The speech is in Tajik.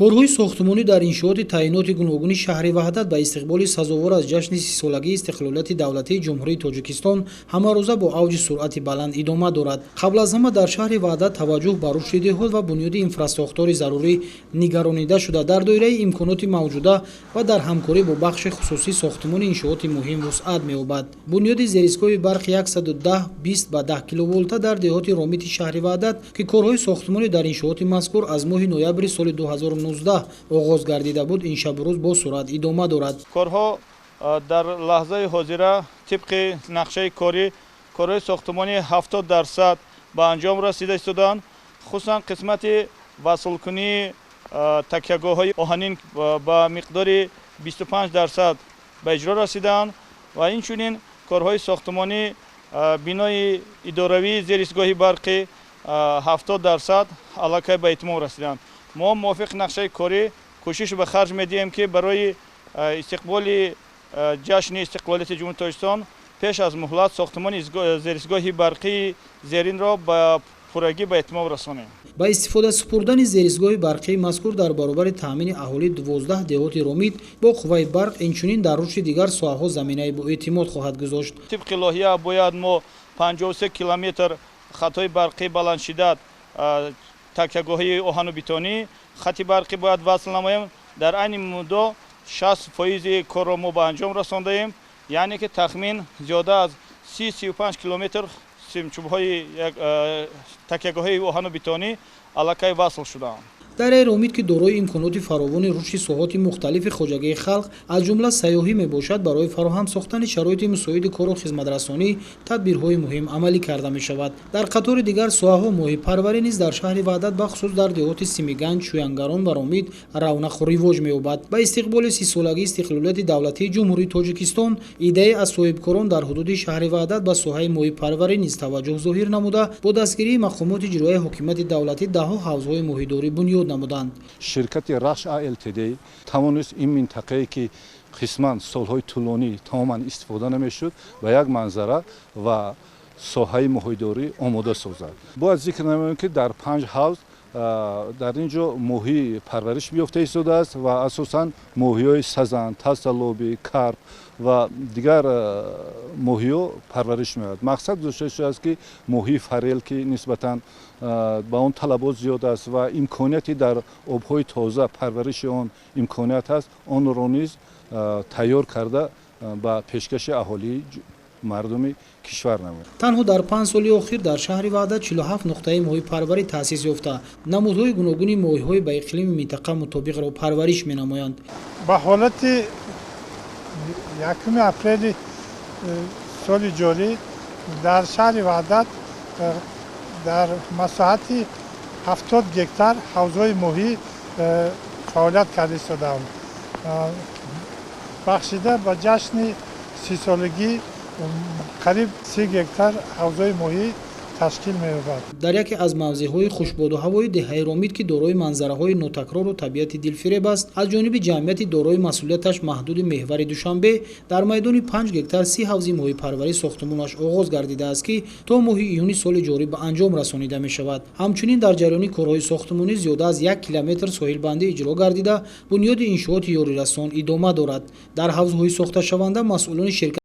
Корҳои сохтмонӣ дар иншооти таъиноти гуногуни шаҳри Ваҳдат ба истиқболи сазовор аз ҷашни 30-солагии истиқлолияти давлатии Ҷумҳурии Тоҷикистон ҳамарӯза бо авҷи суръати баланд идома дорад. Қабл аз ҳама дар шаҳри Ваҳдат таваҷҷӯҳ ба рушди деҳот ва бунёди инфрасохтори зарурӣ нигаронида шуда, дар доираи имконоти мавҷуда ва дар ҳамкорӣ бо бахши хусусӣ сохтмони иншооти муҳим вусъат меёбад. Бунёди зеристгоҳи барқи 110 20 ба 10 киловолта дар деҳоти Ромити шаҳри Ваҳдат, ки корҳои сохтмонӣ дар иншооти мазкур аз моҳи ноябри соли 2019 оғоз гардида буд, ин шабу рӯз бо суръат идома дорад. Корҳо дар лаҳзаи ҳозира тибқи нақшаи корӣ, корҳои сохтмонӣ 70% ба анҷом расида истодаанд. Хусусан қисмати васлкунии такягоҳҳои оҳанин ба миқдори 25% ба иҷро расидаанд ва инчунин корҳои сохтмонӣ бинои идоравии зеристгоҳи барқӣ 70% аллакай ба итмом расидаанд. Мо мувофиқи нақшаи корӣ кӯшиш ба харҷ медиҳем, ки барои истиқболи ҷашни истиқлолияти Ҷумҳурии Тоҷикистон пеш аз муҳлат сохтмони зеристгоҳи барқии зеринро ба пуррагӣ ба итмом расонем. Ба истифода супурдани зеристгоҳи барқии мазкур дар баробари таъмини аҳолии 12 деҳоти Ромит бо қувваи барқ, инчунин дар рушди дигар соҳаҳо заминаи боэътимод хоҳад гузошт. Тибқи лоиҳа бояд мо 53 километр хатҳои барқии баландшиддат, такягоҳии оҳану бетонӣ, хати барқӣ бояд васл намоем. Дар айни муддо 60 фоизи корро мо ба анҷом расондаем, яъне ки тахмин зиёда аз 30-35 километр симчӯбҳои такягоҳҳои оҳану бетонӣ аллакай васл шудаанд. Даряи Ромит, ки дорои имконоти фаровони рушди соҳоти мухталифи хоҷагии халқ, аз ҷумла сайёҳӣ мебошад, барои фароҳам сохтани шароити мусоиди кору хизматрасонӣ тадбирҳои муҳим амалӣ карда мешавад. Дар қатори дигар соҳаҳо моҳипарварӣ низ дар шаҳри Ваҳдат, бахусус дар деҳоти Симиганҷ, Шӯянгарон ва Ромит равнақу ривоҷ меёбад. Ба истиқболи 30-солагии истиқлолияти давлатии Ҷумҳурии Тоҷикистон иддае аз соҳибкорон дар ҳудуди шаҳри Ваҳдат ба соҳаи моҳипарварӣ низ таваҷҷӯҳ зоҳир намуда, бо дастгирии мақомоти иҷроияи ҳокимияти давлатӣ даҳҳо ҳавзҳои моҳидорӣ бунёд намуданд. Ширкати Рахш АЛТД тавонист ин минтақае, ки қисман солҳои тӯлонӣ тамоман истифода намешуд, ба як манзара ва соҳаи моҳидорӣ омода созад. Бояд зикр намоем, ки дар панҷ ҳавз дар ин ҷо моҳӣ парвариш ёфта истодааст ва асосан моҳиҳои сазан, толстолобик, карп ва дигар моҳиҳо парвариш меёбад. Мақсад гузошта шудааст, ки моҳии форель, ки нисбатан ба он талабот зиёд аст ва имконияти дар обҳои тоза парвариши он имконият ҳаст, онро низ тайёр карда, ба пешкаши аҳолии мардуми кишвар намояд. Танҳо дар 5 соли охир дар шаҳри Ваҳдат 47 нуқтаи моҳипарварӣ таъсис ёфта, намудҳои гуногуни моҳиҳои ба иқлими минтақа мутобиқро парвариш менамоянд. Ба ҳолати 1 апрели соли ҷорӣ дар шаҳри Ваҳдат дар масоҳати 70 гектар ҳавзҳои моҳӣ фаъолият карда истодаанд. Бахшида ба ҷашни 30-солагӣ қариб 30 гектар ҳавзҳои моҳӣ ташкил меёбад. Дар яке аз мавзеъҳои хушбоду ҳавои деҳаи Ромит, ки дорои манзараҳои нотакрору табиати дилфиреб аст, аз ҷониби ҷамъияти дорои масъулияташ маҳдуди «Меҳвари Душанбе» дар майдони 5 гектар 30 ҳавзи моҳипарварӣ сохтмонаш оғоз гардидааст, ки то моҳи июни соли ҷорӣ ба анҷом расонида мешавад. Ҳамчунин дар ҷараёни корҳои сохтмонӣ зиёда аз 1 километр соҳилбандӣ иҷро гардида, бунёди иншооти ёрирасон идома дорад. Дар ҳавзҳои сохташаванда масъулони ширкат